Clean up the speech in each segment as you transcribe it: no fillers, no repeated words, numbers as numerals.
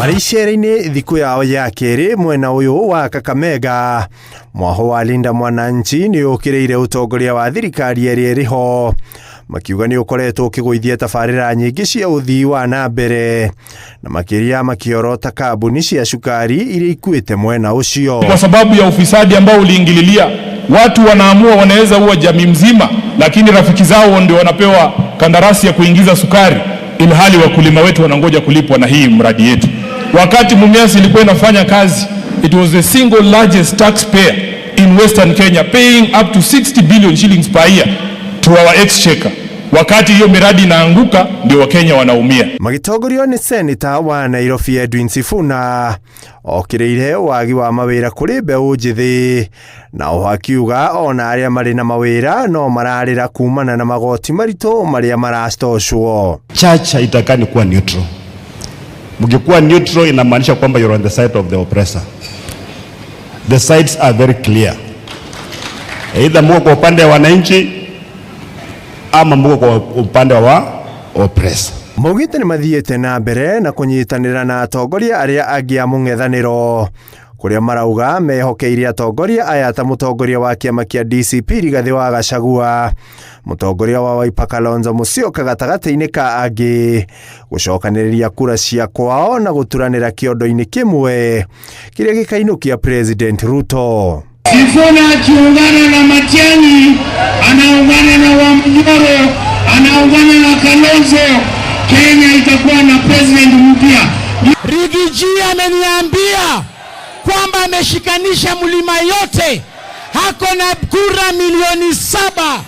Marĩ icera-inĩ thikũ yao ya kerĩ mwena ũyũ wa Kakamega, mwaho wa Linda Mwananchi nĩ ũkĩrĩire ũtongoria wa thirikari ĩrĩa ĩrĩ ho, makiuga nĩ ũkoretwo ũkĩgũithia tabarĩra nyingĩ cia ũthii wa na mbere na makĩria makĩorota kambuni cia cukari iria ikuĩte mwena ũcio. Kwa sababu ya ufisadi ambao uliingililia, watu wanaamua wanaweza ua jamii mzima, lakini rafiki zao ndio wanapewa kandarasi ya kuingiza sukari, ilhali wakulima wetu wanangoja kulipwa na hii mradi yetu. Wakati Mumias ilikuwa inafanya kazi, it was the single largest taxpayer in Western Kenya paying up to 60 billion shillings per year to our exchequer. Wakati hiyo miradi inaanguka, ndio Wakenya wanaumia. Magĩtongorio nĩ seneta wa Nairobi Edwin Sifuna okĩrĩire wagi wa mawĩra kũrĩ mbeũ njĩthĩ, na oho akiuga ona arĩa marĩ na mawĩra no mararĩra kumana na magoti maritũ marĩa maracocwo. Church haitakani kuwa neutral. Mkikuwa neutral inamaanisha kwamba you're on the side of the oppressor. The sides are very clear. Either muko kwa upande wa wananchi ama muko kwa upande wa oppressor. Maugĩte nĩ mathiĩte na mbere na kũnyitanĩra na atongoria arĩa angĩ a mũng'ethanĩro, kũrĩa marauga mehokeire atongoria aya ta mũtongoria wa kĩama kĩa DCP Rigathĩ wa Gachagua, mũtongoria wa Wiper Kalonzo Musyoka gatagatĩ-inĩ ka angĩ, gũcokanĩrĩria kura cia kwao na gũturanĩra kĩondo-inĩ kĩmwe kĩrĩa gĩkainũkia President Ruto. Sifuna akiungana na Matiang'i, anaungana na Wamunyoro, anaungana na Kalonzo, Kenya itakuwa na president mpya. Riggy G ameniambia kwamba ameshikanisha mlima yote, ako na kura milioni 7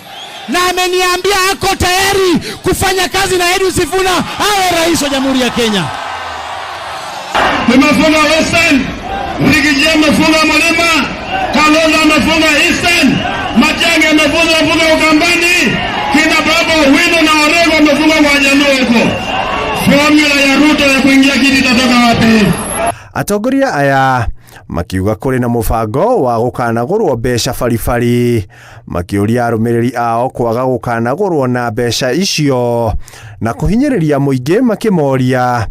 na ameniambia ako tayari kufanya kazi na Edwin Sifuna awe rais wa Jamhuri ya Kenya. Tumefunga Western, Riggy G amefunga mlima, Kalonzo amefunga Eastern, Matiang'i amefunga funga Ukambani, kina Baba Owino na Orengo amefunga Wajaluo huko. Formula ya Ruto ya kuingia kiti itatoka wapi? Atongoria aya makiuga kũrĩ na mũbango wa gũkanagũrwo mbeca baribari, makĩũria arũmĩrĩri ao kwaga gũkanagũrwo na mbeca icio na kũhinyĩrĩria mũingĩ, makĩmoria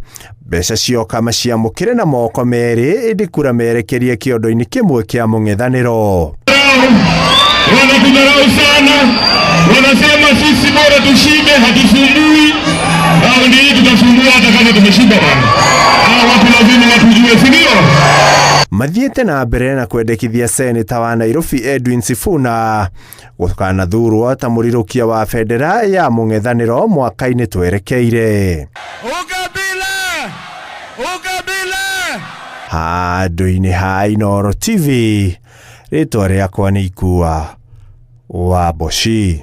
mbeca cioka maciamũkĩre na moko merĩ, ĩndĩ kura merekerie kĩondo-inĩ kĩmwe kĩa mũng'ethanĩro. Wanatudharau sana, wanasema sisi bora tushibe, hatusumbui. Raundi hii tutasumbua hata kama tumeshiba bana. Hawa watu lazima watujue, si ndio? Mathiĩte na mbere na kwendekithia seneta wa Nairobi Edwin Sifuna gũkanathurwo ta mũrirũkia wa bendera ya mũng'ethanĩro mwaka-inĩ twerekeire. Ukabila! Ukabila! Handũ-inĩ ha Inooro TV, rĩtwa rĩakwa nĩ Ikua wa Mboci.